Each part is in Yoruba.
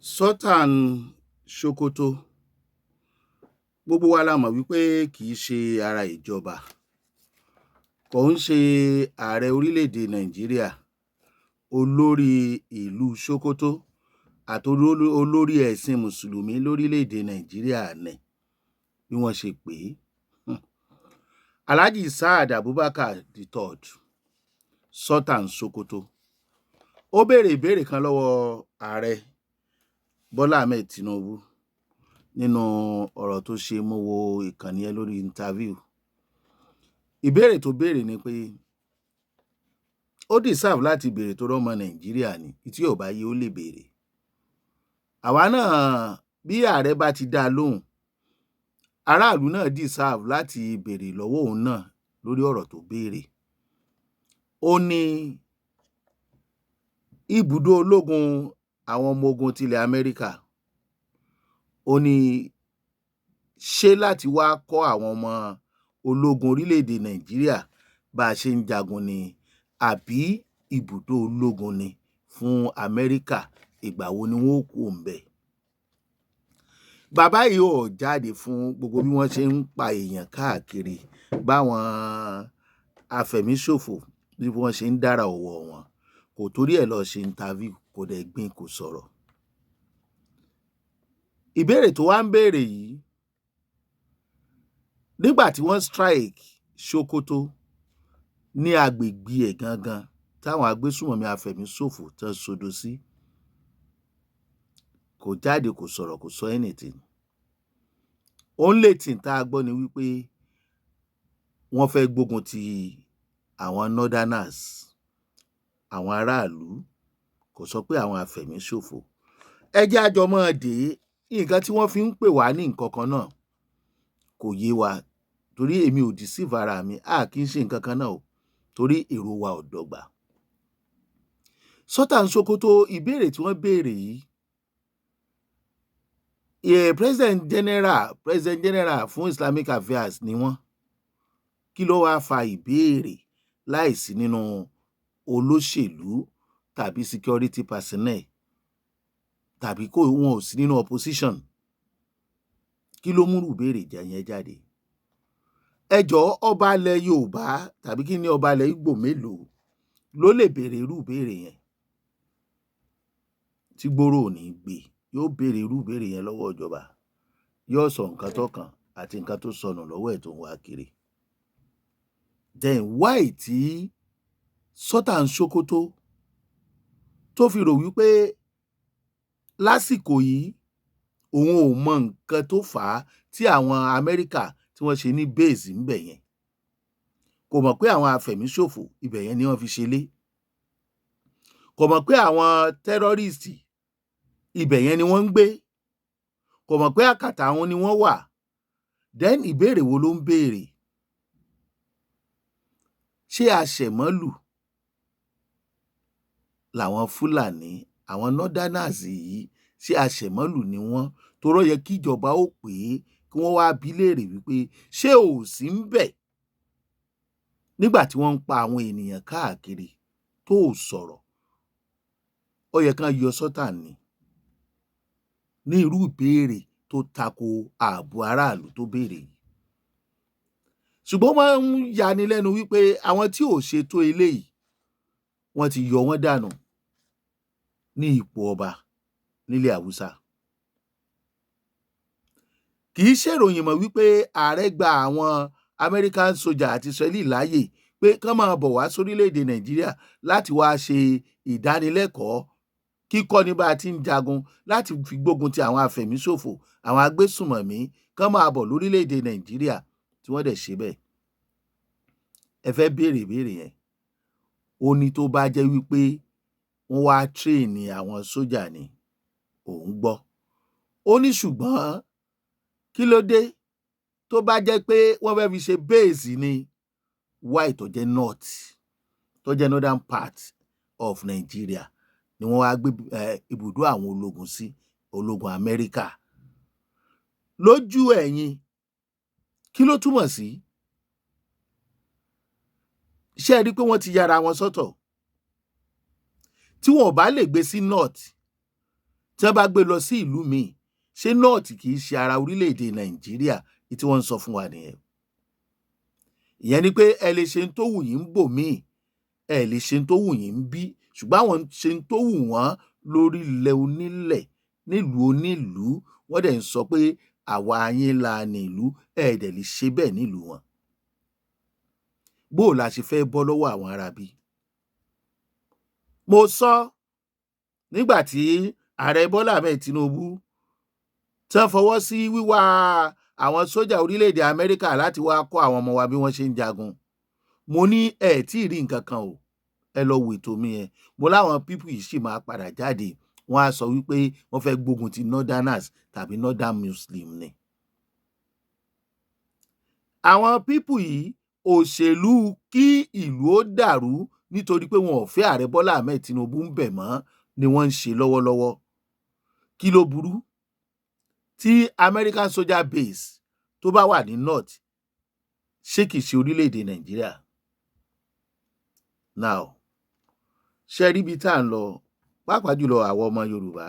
Sultan Sokoto, gbogbo wa la mọ̀ wípé kì í ṣe ara ìjọba, kò ń ṣe ààrẹ orílẹ̀-èdè Nàìjíríà. Olórí ìlú Sokoto àti olórí ẹ̀sìn Mùsùlùmí lórílẹ̀-èdè Nàìjíríà ni bí wọ́n ṣe pè é. Alhaji Saad Abubakar the Third, Sultan Sokoto, ó béèrè ìbéèrè kan lọ́wọ́ ààrẹ Bọ́lá Ahmed Tinubu nínú ọ̀rọ̀ tó ṣe. Mo wo ìkànnì ẹ lórí interview. Ìbéèrè tó béèrè ni pé ó deserve láti béèrè, tó rọ́mọ Nàìjíríà ni, tí ò bá yé, ó lè béèrè. Àwa náà, bí ààrẹ bá ti dá a lóhùn, aráàlú náà deserve láti béèrè lọ́wọ́ òun náà lórí ọ̀rọ̀ tó béèrè. Ó ní ibùdó ológun àwọn ọmọ ogun tilẹ̀ Amẹ́ríkà, ó ní ṣé láti wá kọ́ àwọn ọmọ ológun orílẹ̀-èdè Nàìjíríà bá a ṣe ń jagun ni, àbí ibùdó ológun ni fún Amẹ́ríkà? Ìgbà wo ni wọ́n ó kúrò ńbẹ̀? Bàbá yìí ò jáde fún gbogbo bí wọ́n ṣe ń pa èèyàn káàkiri, báwọn afẹ̀míṣòfò bí wọ́n ṣe ń dára ọ̀wọ̀ wọn. Kò torí ẹ̀ lọ ṣe interview, kò dẹ̀ gbin, kò sọ̀rọ̀. Ìbéèrè tó wá ń béèrè yìí, nígbà tí wọ́n strike Sokoto ní agbègbè ẹ̀ gangan táwọn agbésùmọ̀mí afẹ̀míṣòfò tán sodo sí, kò jáde, kò sọ̀rọ̀, kò sọ anything. Only thing tá a gbọ́ ni wípé wọ́n fẹ́ gbógun ti àwọn northerners, àwọn aráàlú. Kò sọ pé àwọn afẹ̀míṣòfò. Ẹ jẹ́ á jọ máa dè é. Nǹkan tí wọ́n fi ń pè wá ní nǹkan kan náà kò yé wa, torí èmi ò deceive ara mi, a kì í ṣe nǹkan kan náà o, torí èrò wa ò dọ́gba. Sultan Sokoto, ìbéèrè tí wọ́n béèrè yìí, president general fún Islamic Affairs ni wọ́n. Kí ló wáá fa ìbéèrè láìsí nínú olóṣèlú tàbí security personnel, tàbí kó wọn ò sí nínú opposition? Kí ló múrù ìbéèrè yẹn jáde? Ẹ jọ̀ọ́, ọba ilẹ̀ Yorùbá tàbí kí ni, ọba ilẹ̀ Ìgbò mélòó ló lè béèrè irú ìbéèrè yẹn tí gbòòrò ò ní gbé? Yóò béèrè irú ìbéèrè yẹn lọ́wọ́ ìjọba, yóò sọ nǹkan tó kàn àti nǹkan tó sọnù lọ́wọ́ ẹ̀ tó ń wá kiri. Then why tí Sultan Sokoto tó fi rò wípé lásìkò yìí òun ò mọ nǹkan tó fà á tí àwọn Amẹ́ríkà tí wọ́n ṣe ní base ńbẹ̀ yẹn, kò mọ̀ pé àwọn afẹ̀míṣòfò ibẹ̀ yẹn ni wọ́n fi ṣe lé, kò mọ̀ pé àwọn terrorist ibẹ̀ yẹn ni wọ́n ń gbé, kò mọ̀ pé àkàtà àwọn ni wọ́n wà? Then ìbéèrè wo ló ń béèrè? Ṣé aṣẹ̀mọ́lù làwọn Fúlàní, àwọn northerners yìí? Ṣé aṣẹ̀mọ́lù ni wọ́n? Toró yẹ kíjọba ó pè é, kí wọ́n wá bi léèrè wípé ṣé ò sí ńbẹ̀ nígbà tí wọ́n ń pa àwọn ènìyàn káàkiri tó ò sọ̀rọ̀? Ó yẹ kán yọ Sultan ni ní irú ìbéèrè tó tako ààbò aráàlú tó béèrè yìí. Ṣùgbọ́n ó máa ń yani lẹ́nu wípé àwọn tí ò ṣe tó eléyìí, wọ́n ti yọ wọ́n dànù ní ipò ọba nílẹ̀ Haúsá. Kì í ṣèròyìn mọ́ wípé ààrẹ gba àwọn American soldier àti Israeli láàyè pé kán máa bọ̀ wá sórílẹ̀-èdè Nàìjíríà láti wá ṣe ìdánilẹ́kọ̀ọ́, kíkọ́ni bá a ti ń jagun láti fi gbógun ti àwọn afẹ̀míṣòfò, àwọn agbésùmọ̀mí, kán máa bọ̀ lórílẹ̀-èdè Nàìjíríà, tí wọ́n dẹ̀ ṣe bẹ́ẹ̀. Ẹ fẹ́ béèrè ìbéèrè yẹn, ó ní tó bá jẹ́ wípé wọ́n wá train àwọn sójà ni, òun gbọ́. Ó ní ṣùgbọ́n kí ló dé tó bá jẹ́ pé wọ́n fẹ́ fi ṣe base ni, why tó jẹ́ north, tó jẹ́ northern part of Nigeria ni wọ́n wá gbé ibùdó àwọn ológun sí, ológun Amẹ́ríkà? Lójú ẹ̀yin, kí ló túmọ̀ sí? Ṣé ẹ rí i pé wọ́n ti yára wọn sọ́tọ̀? Tí wọn ò bá lè gbé sí north, tí Tí wọ́n bá gbé lọ sí ìlú míì, ṣé North kì í ṣe ara orílẹ̀-èdè Nàìjíríà? Tí wọ́n ń sọ fún wa nìyẹn. Ìyẹn ni pé ẹ lè ṣe ń tó wù yín ń bò míì, ẹ lè ṣe ń tó wù yín ń bí, ṣùgbọ́n àwọn ń ṣe ń tó wù wọ́n lórí ilẹ̀ onílẹ̀, nílùú onílùú. Wọ́n dẹ̀ ń sọ pé àwa yín la nílùú, ẹ dẹ̀ lè ṣe bẹ́ẹ̀ nílùú wọn. Bó o la ṣe fẹ́ bọ́ lọ́wọ́ àwọn aráabí? Mo sọ nígbà tí Ààrẹ Bọ́lá Ahmed Tinubu tán fọwọ́ sí wíwá àwọn sójà orílẹ̀-èdè Amẹ́ríkà láti wá kọ́ àwọn ọmọ wa bí wọ́n ṣe ń jagun. Mo ní ẹ tí ì rí nǹkan kan o, ẹ lọ wo ètò mi yẹn. Mo láwọn people yìí sì máa padà jáde, wọ́n á sọ wípé wọ́n fẹ́ gbógun ti Northerners tàbí Northern Muslim ni. Àwọn people yìí, òṣèlú kí ìlú ó dàrú nítorí pé wọn ò fẹ́ Ààrẹ Bọ́lá Ahmed Tinubu ń bẹ̀ mọ́ ni wọ́n ń ṣe lọ́wọ́lọ́wọ́. Kí ló burú tí American soldier base tó bá wà ní North? Ṣé kìí ṣe orílẹ̀-èdè Nàìjíríà? Now, ṣe rí ibi tá à ń lọ, pàápàá jùlọ àwọn ọmọ Yorùbá,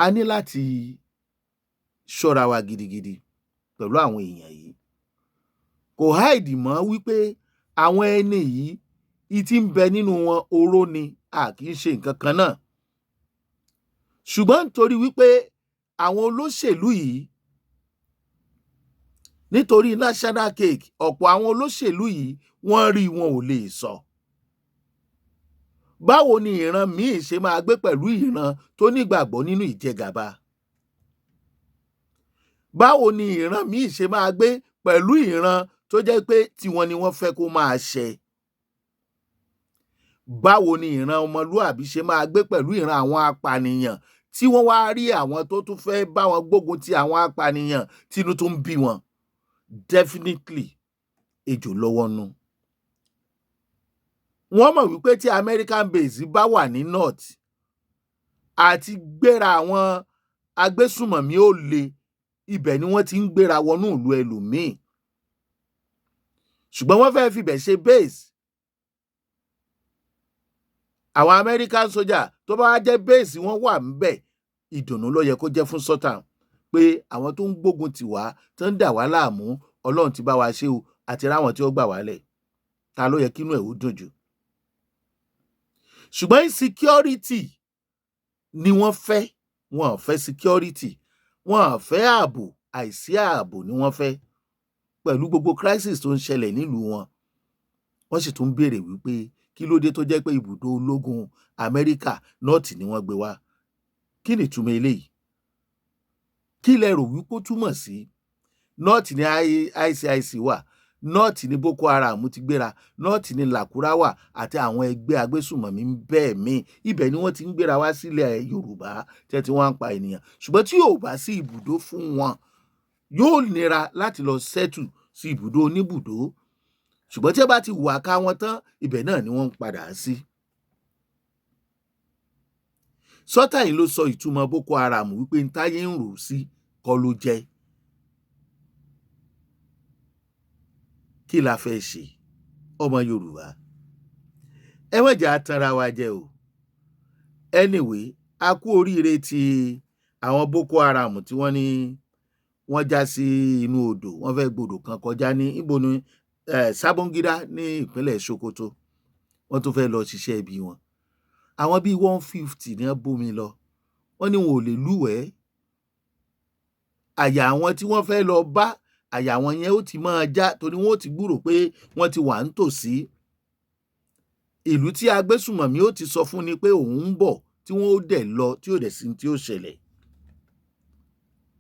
a ní láti ṣọ́ra wa gidigidi pẹ̀lú àwọn èèyàn yìí. Kò hide mọ́ wípé àwọn ẹni yìí, ìtí ń bẹ nínú wọn oró ni, a kì í ṣe nǹkan kan náà. Ṣùgbọ́n nítorí wípé àwọn olóṣèlú yìí, nítorí national cake, ọ̀pọ̀ àwọn olóṣèlú yìí, wọ́n rí, wọn ò lè sọ. Báwo ni ìran míì ṣe máa gbé pẹ̀lú ìran tó nígbàgbọ́ nínú ìjẹgàba? Báwo ni ìran míì ṣe máa gbé pẹ̀lú ìran tó jẹ́ pé tiwọn ni wọ́n fẹ́ kó máa ṣẹ? Báwo ni ìran ọmọlúàbí ṣe máa gbé pẹ̀lú ìran àwọn apànìyàn, tí wọ́n wá rí àwọn tó tún fẹ́ bá wọn gbógun ti àwọn apànìyàn, tínú tó ń bí wọn? Definitely, ejò lọ́wọ́ nú. Wọ́n mọ̀ wípé tí American base bá wà ní North, àti gbéra àwọn agbésùmọ̀mí ó le. Ibẹ̀ ni wọ́n ti ń gbéra wọnú ìlú ẹlòmíì, ṣùgbọ́n wọ́n fẹ́ẹ́ fibẹ̀ ṣe base. Àwọn American soldier tó bá wá jẹ́ base wọ́n wà ńbẹ̀, ìdùnnú ló yẹ kó jẹ́ fún Sultan pé àwọn tó ń gbógun tì wá, tó ń dà wá láàmú, Ọlọ́run ti bá wa ṣe o, àti ráwọn tí ó gbà wálẹ̀. Ta ló yẹ kínú ẹ̀ ó dùn jù? Ṣùgbọ́n insecurity ni wọ́n fẹ́. Wọn ò fẹ́ security, wọn ò fẹ́ ààbò. Àìsí ààbò ni wọ́n fẹ́. Pẹ̀lú gbogbo crisis tó ń ṣẹlẹ̀ nílùú wọn, wọ́n sì tún béèrè wípé kí ló dé tó jẹ́ pé ibùdó ológun Amẹ́ríkà, North ni wọ́n gbé wá. Kí ni ìtumọ̀ eléyìí? Kí lẹ rò wípé ó túmọ̀ sí? North ní ICIC wà, North ní Boko Haram ti gbéra, North ní Lakurawa àti àwọn ẹgbẹ́ agbésùmọ̀mí bẹ́ẹ̀ míì. Ibẹ̀ ni wọ́n ti ń gbéra wá sílẹ̀ Yorùbá tẹ́ tí wọ́n ń pa ènìyàn. Ṣùgbọ́n tí yóò bá sí ibùdó fún wọn, yóò nira láti lọ settle sí ibùdó oníbùdó. Ṣùgbọ́n tí ẹ bá ti wà ká wọn tán, ibẹ̀ náà ni wọ́n ń padà sí. Sultan yìí ló sọ ìtumọ̀ Boko Haram, wípé ń táyé ń rò sí kọ́ ló jẹ́. Kí la fẹ́ ṣe, ọmọ Yorùbá? Ẹ má jẹ́ á tanra wa jẹ o. Anyway, a kú oríire ti àwọn Boko Haram tí wọ́n ní wọ́n já sí inú odò. Wọ́n fẹ́ gbodò kan kọjá ní ibo ni, Sabongida ní ìpínlẹ̀ Sokoto. Wọ́n tún fẹ́ lọ ṣiṣẹ́ ibi wọn. Àwọn bíi 150 ní wọ́n bómi lọ. Wọ́n ní wọn ò lè lúwẹ̀ẹ́. Àyà àwọn tí wọ́n fẹ́ lọ bá, àyà àwọn yẹn ó ti máa já, torí wọ́n ó ti gbúrò pé wọ́n ti wà nítòsí ìlú tí agbésùmọ̀mí ó ti sọ fún ni pé òun ń bọ̀, tí wọ́n ó dẹ̀ lọ, tí ò dẹ̀ sí tí ó ṣẹlẹ̀.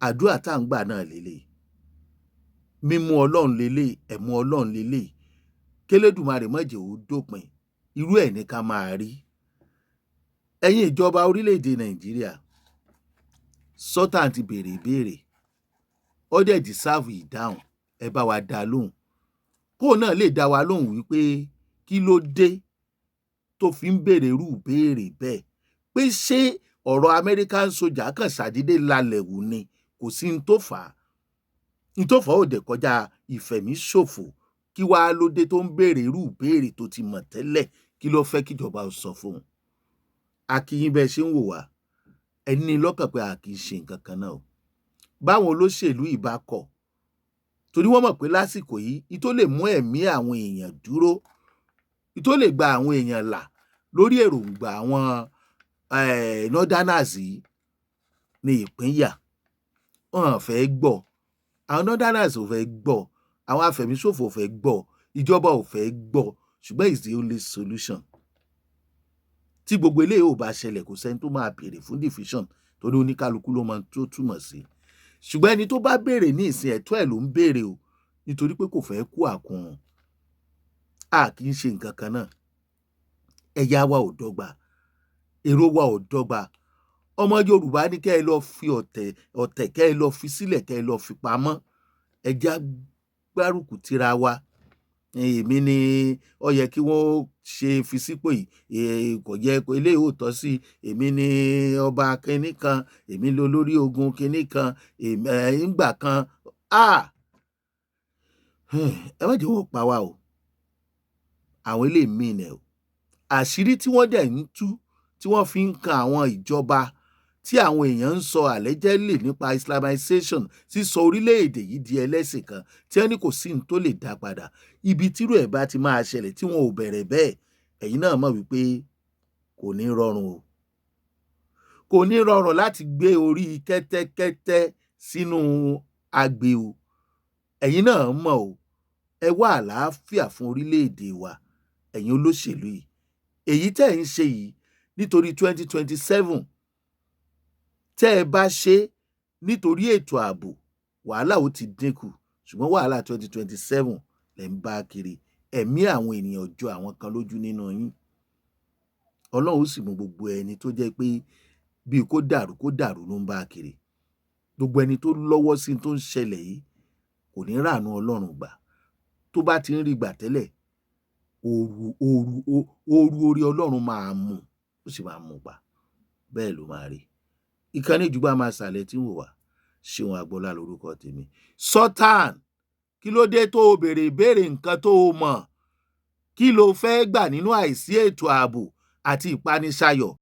Àdúrà tá à ń gbà náà lélẹ̀, mímú Ọlọ́run lélẹ̀, ẹ̀mú Ọlọ́run lélẹ̀, kélédùmarè má jẹ́ ó dópin. Irú ẹ̀ ní ká máa rí. Ẹ̀yin ìjọba orílẹ̀-èdè Nàìjíríà, Sultan ti béèrè ìbéèrè, ó dẹ̀ deserve ìdáhùn. Ẹ bá wa dá lóhùn, kóun náà lè dá wa lóhùn wípé kí ló dé tó fi ń béèrè irú ìbéèrè bẹ́ẹ̀, pé ṣé ọ̀rọ̀ American soldier kàn ṣàdédé lalẹ̀ wù ni? Kò sí ní tó fà á, ní tó fà á ò dẹ̀ kọjá ìfẹ̀míṣòfò. Kí wàá ló dé tó ń béèrè irú ìbéèrè tó ti mọ̀ tẹ́lẹ̀? Kí ló fẹ́ kíjọba ó sọ fún un? A kí yín bẹ́ẹ̀ ṣe ń wò wá. Ẹ ní lọ́kàn pé a kì í ṣe nǹkan kan náà o. Báwọn olóṣèlú ìbá kọ̀, torí wọ́n mọ̀ pé lásìkò yìí, ní tó lè mú ẹ̀mí àwọn èèyàn dúró, ní tó lè gba àwọn èèyàn là lórí èròǹgbà àwọn northerners yìí ní ìpínyà. Wọn ò fẹ́ gbọ́. Àwọn northerners ò fẹ́ gbọ́, àwọn afẹ̀míṣòfò ò fẹ́ gbọ́, ìjọba ò fẹ́ gbọ́, ṣùgbọ́n it's the only solution. Tí gbogbo eléyìí ò bá ṣẹlẹ̀, kò sẹ́ni tó máa béèrè fún division, torí oníkálukú ló mọ tó túmọ̀ sí. Ṣùgbọ́n ẹni tó bá béèrè ní ìsìn, ẹ̀tọ́ ẹ̀ ló ń béèrè o, nítorí pé kò fẹ́ kú àkúrun. A kì í ṣe nǹkan kan náà. Ẹ̀yà wa ò dọ́gba, èrò wa ò dọ́gba. Ọmọ Yorùbá ní kẹ́ ẹ lọ fi ọ̀tẹ̀ ọ̀tẹ̀, kẹ́ ẹ lọ fi sílẹ̀, kẹ́ ẹ lọ fi pamọ́. Ẹ já gbárùkù tira wa. Èmi ni ó yẹ kí wọ́n ṣe fi sípò yìí, kò yẹ, eléyìí ò tọ́ sí èmi. Ni ọba kinní kan, èmi ló lórí ogun kinní kan ńgbà kan. Ẹ má jẹ́ wọ́n pa wá o. Àwọn eléyìí mean ẹ̀ o. Àṣírí tí wọ́n dẹ̀ ń tú, tí wọ́n fi ń kan àwọn ìjọba, tí àwọn èèyàn ń sọ allegedly nípa Islamization, sísọ orílẹ̀-èdè yìí di ẹlẹ́sìn kan, tí wọ́n ní kò sí ní tó lè dá padà. Ibi tírú ẹ̀ bá ti máa ṣẹlẹ̀ tí wọn ò bẹ̀rẹ̀ bẹ́ẹ̀, ẹ̀yin náà mọ̀ wípé kò ní rọrùn o. Kò ní rọrùn láti gbé orí kẹ́tẹ́kẹ́tẹ́ sínú agbè o. Ẹ̀yin náà mọ̀ o. Ẹ wá àlàáfíà fún orílẹ̀-èdè wa. Ẹ̀yin olóṣèlú yìí, èyí tẹ́ ẹ̀ ń ṣe yìí nítorí 2027, tẹ́ ẹ bá ṣe nítorí ètò ààbò, wàhálà ó ti dínkù. Ṣùgbọ́n wàhálà 2027 lẹ̀ ń bá kiri. Ẹ̀mí àwọn ènìyàn jọ àwọn kan lójú nínú yín. Ọlọ́run ó sì mú gbogbo ẹni tó jẹ́ pé bíi kó dàrú kó dàrú ló ń bá kiri. Gbogbo ẹni tó lọ́wọ́ sí tó ń ṣẹlẹ̀ yìí kò ní ràánú Ọlọ́run gbà. Tó bá ti ń rí gbà tẹ́lẹ̀, ooru ooru ooru orí Ọlọ́run máa mú, ó sì máa mú pa. Bẹ́ẹ̀ ló máa rí. Ìkànnì Ìjùgbà máa ṣàlẹ̀ tí ń wò wá. Ṣéun Agboola lórúkọ tèmi. Sultan, kí ló dé tó o béèrè ìbéèrè nǹkan tó o mọ̀? Kí ló fẹ́ gbà nínú àìsí ètò ààbò àti ìpaniṣayọ̀?